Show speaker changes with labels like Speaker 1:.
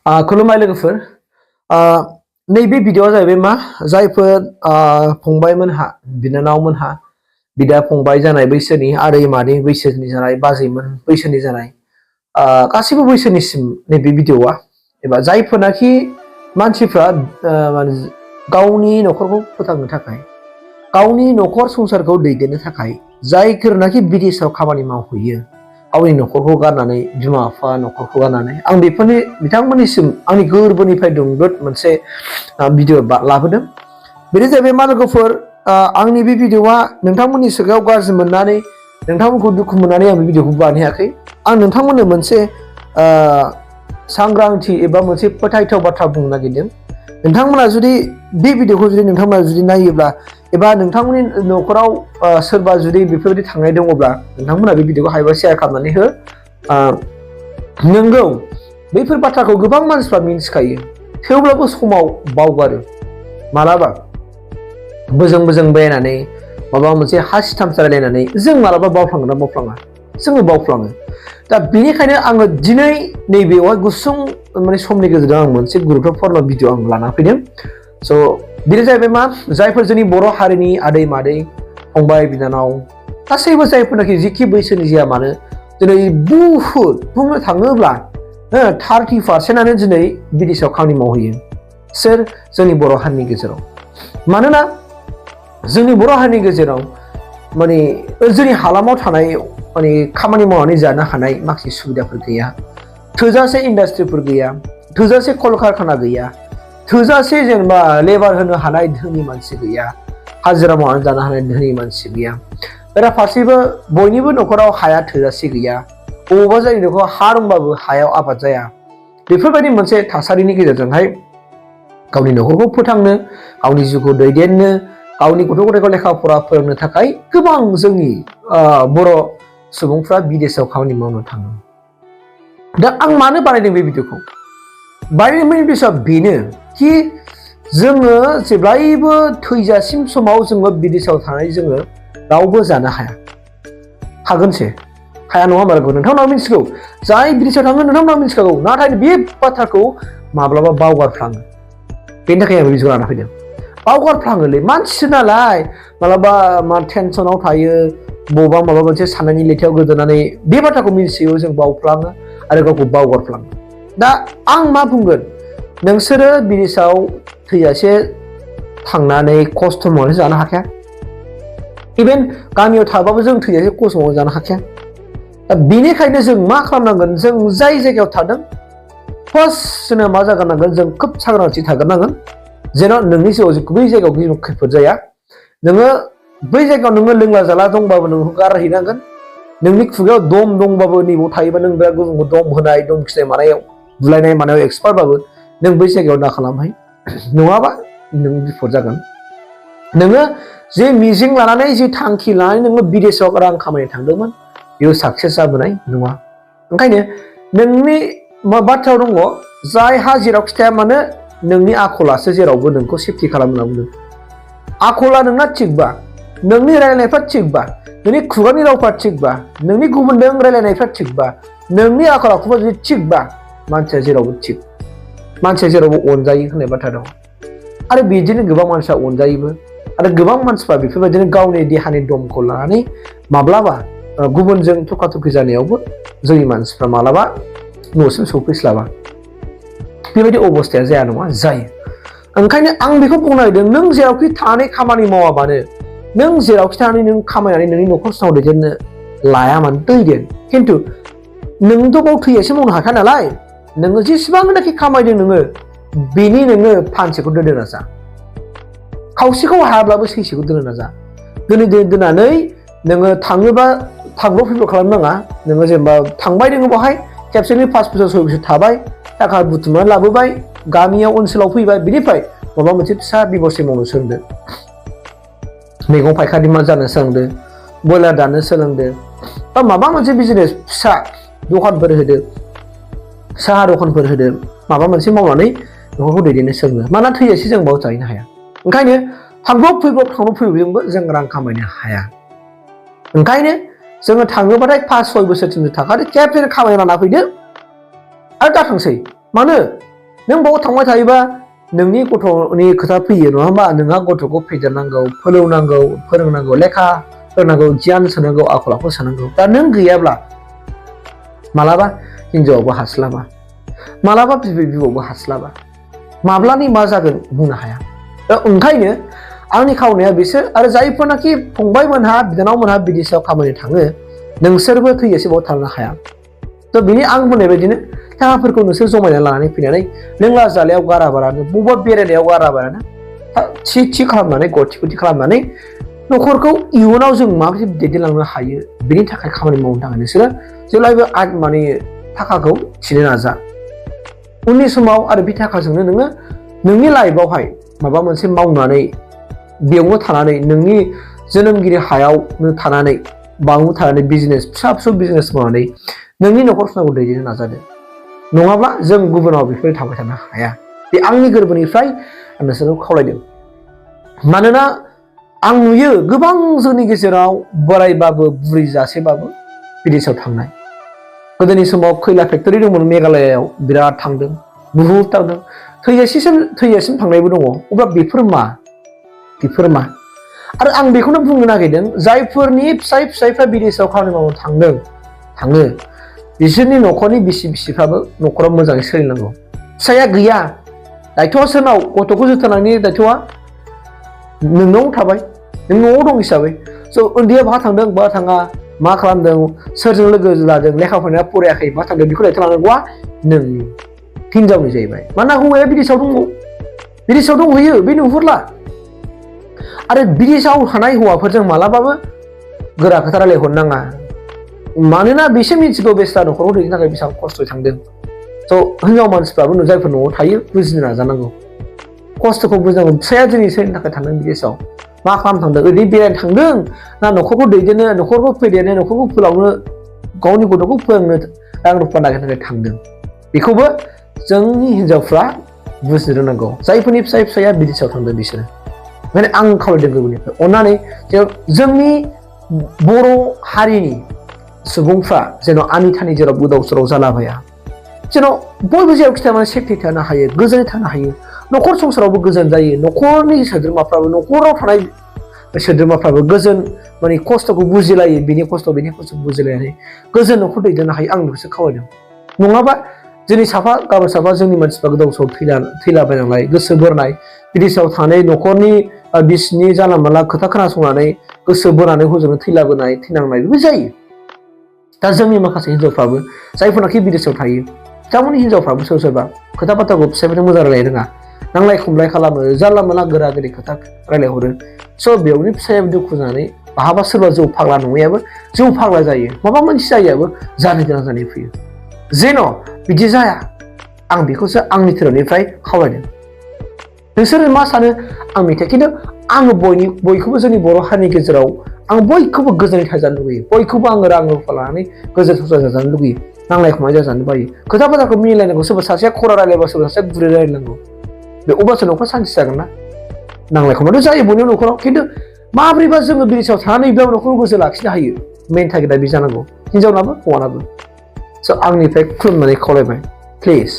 Speaker 1: खुलुमबाय लोगोफोर नैबे भिडिअआ जाहैबाय मा जायफोर फंबायमोनहा बिनानावमोनहा बिदा फंबाय जानाय बैसोनि आदै मादै बैसोनि जानाय बाजैमोन बैसोनि जानाय गासिबो बैसोनिसिम नैबे भिडिअआ एबा जायफोरनाखि मानसिफ्रा गावनि नखरखौ फोथांनो थाखाय गावनि नखर संसारखौ दैदेननो थाखाय जायफोरनाखि बिदेशआव खामानि मावहैयो गावनि नखरखौ गारनानै बिमा बिफा नखरखौ गारनानै आं बेफोरनि बिथांमोननिसिम आंनि गोरबोनिफ्राय दुंब्रुद मोनसे भिडिअ लाबोदों। बेनो जाहैबाय मा लोगोफोर आंनि बे भिडिअआ नोंथांमोननि सिगाङाव गाज्रि मोननानै नोंथांमोनखौ दुखु मोननानै आं बे भिडिअखौ बानायाखै। आं नोंथांमोननो मोनसे सांग्रांथि एबा मोनसे फोथायथाव बाथ्रा बुंनो नागिरदों। नोंथांमोना जुदि बे भिडिअखौ जुदि नोंथांमोना जुदि नायोब्ला एबा नोंथांमोननि नखराव सोरबा जुदि बेफोरबायदि थांनाय दङब्ला नोंथांमोना बे भिडिअखौ हायोबा शेयार खालामनानै हो। नंगौ बैफोर बाथ्राखौ गोबां मानसिफ्रा मिन्थिखायो थेवब्लाबो समाव बावगारो मालाबा बोजों बोजों बेरायनानै माबा मोनसे हासिथामसा रायलायनानै जों मालाबा बावफ्लाङोना बावफ्लाङा जोङो बावफ्लाङो। दा बेनिखायनो आङो दिनै नैबेयावहाय गुसुं माने समनि गेजेराव आं मोनसे गुरुत्वपूर्ण भिडिअ आं लाना फैदों। स' बेनो जाहैबाय मा जायफोर जोंनि बर' हारिनि आदै मादै फंबाय बिनानाव गासैबो जायफोरनाखि जिखि बैसोनि जाया मानो दिनै बुहुद बुंनो थाङोब्ला 30% दिनै बिदेशआव खामानि मावहैयो सोर जोंनि बर' हारिनि गेजेराव। मानोना जोंनि बर' हारिनि गेजेराव माने जोंनि हालामाव थानाय माने खामानि मावनानै जानो हानाय माखासे सुबिदाफोर गैया, थोजासे इन्डास्ट्रिफोर गैया, थोजासे कलकारखाना गैया, थोजासे जेनेबा लेबार होनो हानाय धोनि मानसि गैया, हाजिरा मावनानै जानो हानाय धोनि मानसि गैया। बेराफारसेबो बयनिबो नखराव हाया थोजासे गैया, बबेबा जायनि नखराव हा दंबाबो हायाव आबाद जाया। बेफोरबायदि मोनसे थासारिनि गेजेरजोंहाय गावनि नखरखौ फोथांनो गावनि जिउखौ दैदेननो गावनि गथ' गथायखौ लेखा फरा फोरोंनो थाखाय गोबां जोंनि बर' सुबुंफ्रा बिदेशआव खामानि मावनो थाङो। दा आं मानो बानायदों बे भिडिअखौ? बानायनायनि उद्देश्यआ बेनो कि जोङो जेब्लायबो थैजासिम समाव जोङो बिदेशआव थानानै जोङो रावबो जानो हाया। हागोनसे हाया नङा होनबा नोंथांमोनाबो मिथिगौ जाय बिदेशआव थाङो नोंथांमोनाबो मिथिखागौ, नाथाय बे बाथ्राखौ माब्लाबा बावगारफ्लाङो। बेनि थाखाय आं भिडिअ लाना फैदों। बावगारफ्लाङोलै मानसि नालाय मालाबा टेनसनाव थायो, बबेबा माबा मोनसे साननायनि लेथायाव गोदोनानै बे बाथ्राखौ मिथियो जों बावफ्लाङो आरो गावखौ बावगारफ्लाङो। दा आं मा बुंगोन, नोंसोरो बिदेशआव थैजासे थांनानै खस्थ' मावनानै जानो हाखाया। इभेन गामियाव थाबाबो जों थैजासे खस्थ' मावनानै जानो हाखाया। दा बेनिखायनो जों मा खालामनांगोन, जों जाय जायगायाव थादों फार्स्ट जोङो मा जाग्रोनांगोन, जों खोब सांग्रांथि थाग्रोनांगोन जेन' नोंनि जिउआव बै जायगायाव खैफोद जाया। नोङो बै जायगायाव नोङो लोंला जाला दंबाबो नोंखौ गारहैनांगोन। नोंनि खुगायाव दम दंबाबो नैबाव थायोबा नों बिराद गुबुनखौ दम होनाय दम खिनाय मानायाव बुलायनाय मानायाव एक्सपार्टबाबो नों बै जायगायाव दा खालामहै, नङाबा नों बिपद जागोन। नोङो जे मिजिं लानानै जे थांखि लानानै नोङो बिदेशआव रां खामायनो थांदोंमोन बेयो साक्सेस जाबोनाय नङा। ओंखायनो नोंनि बाथ्रायाव दङ जायहा जेरावखि थाया मानो नोंनि आखलासो जेरावबो नोंखौ सेफटि खालामो होनना बुंदों। आखला नोंना थिगबा, नोंनि रायलायनायफ्रा थिगबा, नोंनि खुगानि रावफ्रा थिगबा, नोंनि गुबुनजों रायलायनायफ्रा थिगबा, नोंनि आखल आखुफ्रा जुदि थिगबा मानसिया जेरावबो थिग, मानसिया जेरावबो अनजायो होननाय बाथ्रा दं। आरो बिदिनो गोबां मानसिया अनजायोबो आरो गोबां मानसिफ्रा बेफोरबायदिनो गावनि देहानि दमखौ लानानै माब्लाबा गुबुनजों थुखा-थुखि जानायावबो जोंनि मानसिफ्रा मालाबा न'सिम सौफैस्लाबा। बेबायदि अबस्थाया जाया नङा, जायो। ओंखायनो आं बेखौ बुंनो नागिरदों, नों जेरावखि थानानै खामानि मावाबानो, नों जेरावखि थानानै नों खामायनानै नोंनि नखर संसार दैदेननो लाया मानो दैदेन, खिन्थु नोंथ' बाव थैजासे मावनो हाखाया नालाय, नोङो जेसेबांनाखि खामायदों नोङो बेनि नोङो फानसेखौ दोननो नाजा। खावसेखौ हायाब्लाबो सैसेखौ दोननो नाजा। दोननानै नोङो थाङोबा थांब्र' फैब्र' खालामनो नाङा। नोङो जेनेबा थांबाय नोङो बेवहाय खेबसेनो 5 बोसोर 6 बोसोर थाबाय, थाखा बुथुमनानै लाबोबाय, गामियाव ओनसोलाव फैबाय, बिनिफ्राय माबा मोनसे फिसा बेबस्था मावनो सोलोंदो। मैगं फायखारि जानो सोलोंदो, बयलार दाननो सोलोंदो, बा माबा मोनसे बिजनेस फिसा दखानफोर होदो, साहा दखानफोर होदो, माबा मोनसे मावनानै नखरखौ दैदेननो सोलोंदो। मानोना थैजासे जों बाव जाहैनो हाया। ओंखायनो थांब्रब फैब्रबजोंबो जों रां खामायनो हाया। ओंखायनो जोङो थाङोबाथाय 5-6 बोसोरसिम थाखादो, खेबसेनो खामायना लाना फैदो आरो दाथांसै। मानो? नों बाव थांबाय थायोबा नोंनि गथ'नि खोथा फैयो नङा होमबा नोंहा गथ'खौ फेदेरनांगौ फोरोंनांगौ फोरोंनांगौ लेखा फोरोंनांगौ गियान सोनांगौ आखल आखु सोनांगौ दा नों गैयाब्ला मालाबा हिनजावाबो हास्लाबा मालाबा बिबै बिबौबो हास्लाबा माब्लानि मा जागोन बुंनो हाया दा ओंखायनो आंनि खावलायनाया बिसोर आरो जायफोरनाखि फंबायमोनहा बिनानावमोनहा बिदेशआव खामानि थाङो नोंसोरबो थैजासेबाव थानो हाया थ' बिनि आं बुंनाय बायदिनो थाखाफोरखौ नोंसोर जमायना लानानै फैनानै लोंला जालायाव गाराबारानो बबेबा बेरायनायाव गाराबारानो थि खालामनानै गथि गथि खालामनानै न'खरखौ इयुनाव जों माबोरै दैदेनलांनो हायो बेनि थाखाय खामानि मावनो थाखाय नोंसोरो जेब्लायबो माने थाखाखौ थिनो नाजा उननि समाव आरो बे थाखाजोंनो नोङो नोंनि लाइफआवहाय माबा मोनसे मावनानै बेयावनो थानानै नोंनि जोनोमगिरि हायावनो थानानै बावनो थानानै बिजनेस फिसा फिसौ बिजनेस मावनानै नोंनि न'खर संसारखौ दैदेननो नाजादो नङाब्ला जों गुबुनाव बेफोर थाबाय थानो हाया बे आंनि गोरबोनिफ्राय आं नोंसोरखौ खावलायदों मानोना आं नुयो गोबां जोंनि गेजेराव बोरायबाबो बुरै जासेबाबो बिदेशआव थांनाय गोदोनि समाव खैला फेक्टरि दंमोन मेघालयाव बिराद थांदों बुहुद थांदों थैजासिम थांनायबो दङ अब्ला बेफोर मा आरो आं बेखौनो बुंनो नागिरदों जायफोरनि फिसायफ्रा बिदेशआव खामानि मावनो थाङो बिसोरनि न'खरनि बिसिफ्राबो न'खराव मोजाङै सोलिनांगौ फिसाया गैया दायथ'आ सोरनाव गथ'खौ जोथोन लानायनि दायथ'आ नोंनाव थाबाय नों न'आव दं हिसाबै स' उन्दैया बहा थांदों बहा थाङा मा खालामदों सोरजों लोगो लादों लेखा फरायनाया फरायाखै बहा थांदों बेखौ दायथ' लानांगौआ नोंनि हिनजावनि जाहैबाय मानोना हौवाया बिदेशआव दंहैयो बे नुहुरला आरो बिदेशआव थानाय हौवाफोरजों मालाबाबो गोरा खोथा रायलायहरनो नाङा मानोना बिसोर मिथिगौ बेस्रा न'खराव दैदेननो थाखाय बेसेबां खस्थ'यै थांदों स' हिनजाव मानसिफ्राबो जायफोर न'आव थायो बुजिनो नाजानांगौ खस्थ'खौ बुजिनांगौ फिसाया दिनै सोरनि थाखाय थांदों बिदेशआव मा खालामनो थांदों ओरैनो बेरायनो थांदों ना न'खरखौ दैदेननो न'खरखौ फेदेरनो न'खरखौ फोलावनो गावनि गथ'खौ फोरोंनो रां रुफा नागिरनो थाखाय थांदों बेखौबो जोंनि हिनजावफ्रा बुजिनो रोंनांगौ जायफोरनि फिसाया बिदेशआव थांदों बिसोरो ओंखायनो आं खावलायदों गुबुननिफ्राय अननानै जोंनि बर' हारिनि सुबुंफ्रा जेन' आनि थानि जेराव गोदाव सोराव जालाबाया जेन' बयबो जेराव खिथाया सेफटि थानो हायो गोजोनै थानो हायो न'खर संसारावबो गोजोन जायो न'खरनि सोद्रोमाफ्राबो न'खराव थानाय सोद्रोमाफ्राबो गोजोन माने खस्थ'खौ बुजिलायो बिनि खस्थ' बुजिलायनानै गोजोन न'खर दैदेननो हायो आं बेखौसो खावलायदों नङाबा दिनै साफा गाबोन साफा जोंनि मानसिफ्रा गोदाव सोराव थैलाबायनांलाय गोसो बोरनाय बिदेशआव थानाय न'खरनि बिसिनि जानला मानला खोथा खोनासंनानै गोसो बोनानै हजोंनो थैलाबोनाय थैनांनाय बेबो जायो दा जोंनि माखासे हिनजावफ्राबो जायफोरनाखि बिदेशआव थायो बिथांमोननि हिनजावफ्राबो सोरबा खोथा बाथ्राखौ फिसायफोरजों मोजां रायलायनो रोङा नांलाय खमलाय खालामो जानला मानला गोरा गोरि खोथा रायलायहरो स' बेयावनो फिसायाबो दुखु जानानै बहाबा सोरबा जौ फाग्ला नङैयाबो जौ फाग्ला जायो माबा मोनसे जायोआबो जानो गोनां जानानै फैयो जेन' बिदि जाया आं बेखौसो आंनि धोरोमनिफ्राय खावलायदों नोंसोरो मा सानो आं मिथिया खिन्थु आङो बयखौबो जोंनि बर' हारिनि गेजेराव आं बयखौबो गोजोनै थाजानो लुगैयो बयखौबो आङो रां रुफा लानानै गोजोन संसार जाजानो लुगैयो नांलाय खमलाय जाजानो बायो खोथा बाथ्राखौ मिलायनांगौ सोरबा सासेया खरा रायलायबा सोरबा सासेया गुरै रायलायनांगौ बे अब्लासो न'खर सान्थि जागोन ना नांलाय खमलायथ' जायो बयनिबो न'खराव खिन्थु माब्रैबा जोङो बिदेशआव थानानै बेयाव न'खरखौ गोजोन लाखिनो हायो मेन टारगेटआ बे जानांगौ हिनजावनाबो हौवानाबो स' आंनिफ्राय खुलुमनानै खावलायबाय प्लिज